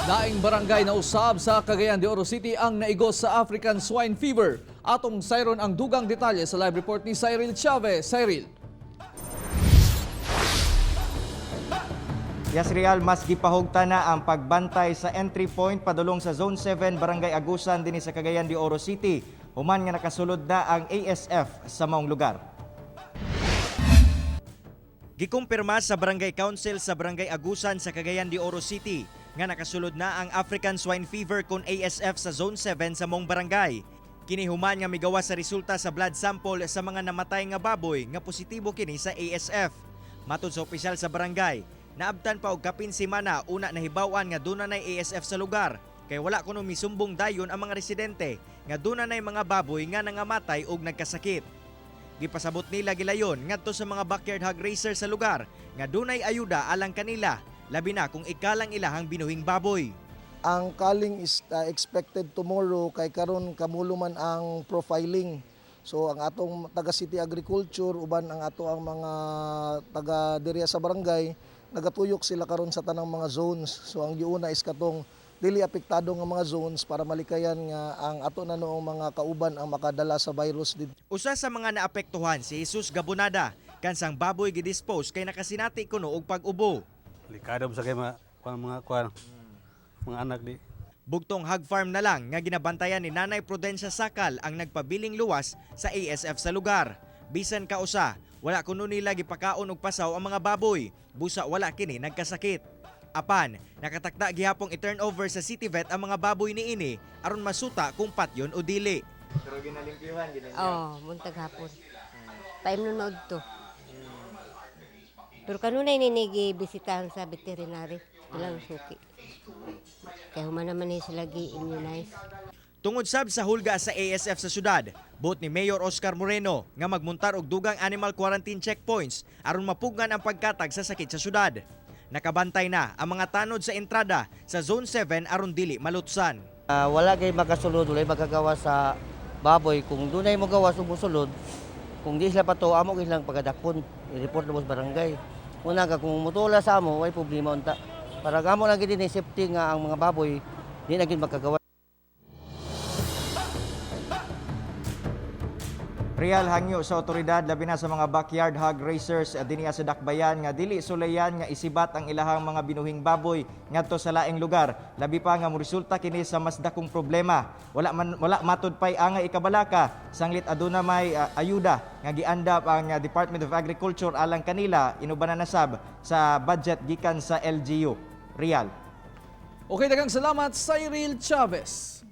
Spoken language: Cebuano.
Laing barangay na usab sa Cagayan de Oro City ang naigos sa African Swine Fever. Atong sayron ang dugang detalye sa live report ni Cyril Chavez. Cyril. Yes, Real, mas gipahugta na ang pagbantay sa entry point padulong sa Zone 7, Barangay Agusan dinhi sa Cagayan de Oro City. Human nga nakasulod na ang ASF sa maong lugar. Gikumpirma sa Barangay Council sa Barangay Agusan sa Cagayan de Oro City nga nakasulod na ang African Swine Fever kon ASF sa Zone 7 sa maong barangay. Kini human nga migawas sa resulta sa blood sample sa mga namatay nga baboy nga positibo kini sa ASF. Matod sa opisyal sa barangay, naabtan pa og kapin semana una nahibaw-an nga duna nay ASF sa lugar kay wala kuno misumbong dayon ang mga residente nga duna nay mga baboy nga nangamatay og nagkasakit. Gipasabot nila gilayon ngadto sa mga backyard hog raiser sa lugar nga dunay ayuda alang kanila, labi na kung ikalang ilahang binuhing baboy. Ang culling is expected tomorrow kay karon kamulo man ang profiling. So ang atong taga City Agriculture uban ang ato ang mga taga diriya sa barangay, nagatuyok sila karon sa tanang mga zones. So ang giuna is katong dili apektado nga mga zones para malikayan nga ang ato na noong mga kauban ang makadala sa virus didto. Usa sa mga naapektuhan si Jesus Gabonada, kansang baboy gidispose kay nakasinati kuno og pag-ubo. Likado sa kay mga kuan, mga kuan, mga anak di. Bugtong hog farm na lang nga ginabantayan ni Nanay Prudencia Sakal ang nagpabiling luwas sa ASF sa lugar. Bisan kausa, wala kuno nila gipakaon og pasaw ang mga baboy, busa wala kini nagkasakit. Apan, nakatakda gihapong i-turn over sa City Vet ang mga baboy niini aron masuta kung patyon o dili. Pero ginalimpyuhan gid? Oo, buntag hapon. Paimnon to. Pero kanunay ni bisitahan sa veterinary, ilang suki. Kaya human naman ni sila gi-immunize. Tungod sab sa hulga sa ASF sa syudad, buot ni Mayor Oscar Moreno nga magmuntar og dugang animal quarantine checkpoints aron mapugngan ang pagkatag sa sakit sa syudad. Nakabantay na ang mga tanod sa entrada sa Zone 7 aron dili malutsan. Wala kay makasulod, walay makagawa sa baboy. Kung dunay mo gawas o musulod, kung di sila pato, amo gyud silang pagadakpon. I-report na mo sa barangay. Una ka, kung mutula sa amo, way problema unta. Para amo lang gid ni safety nga ang mga baboy di na gid makagawa. Real, hangyo sa otoridad labi na sa mga backyard hog raisers dinhi sa Dakbayan nga dili sulayan nga isibat ang ilahang mga binuhing baboy ngadto sa laing lugar, labi pa nga moresulta kini sa mas dakong problema. Wala man wala matud pay angay ikabalaka sanglit aduna may ayuda nga giandap ang Department of Agriculture alang kanila, inubanan na sab sa budget gikan sa LGU. Real. Okay, daghang salamat, Cyril Chavez.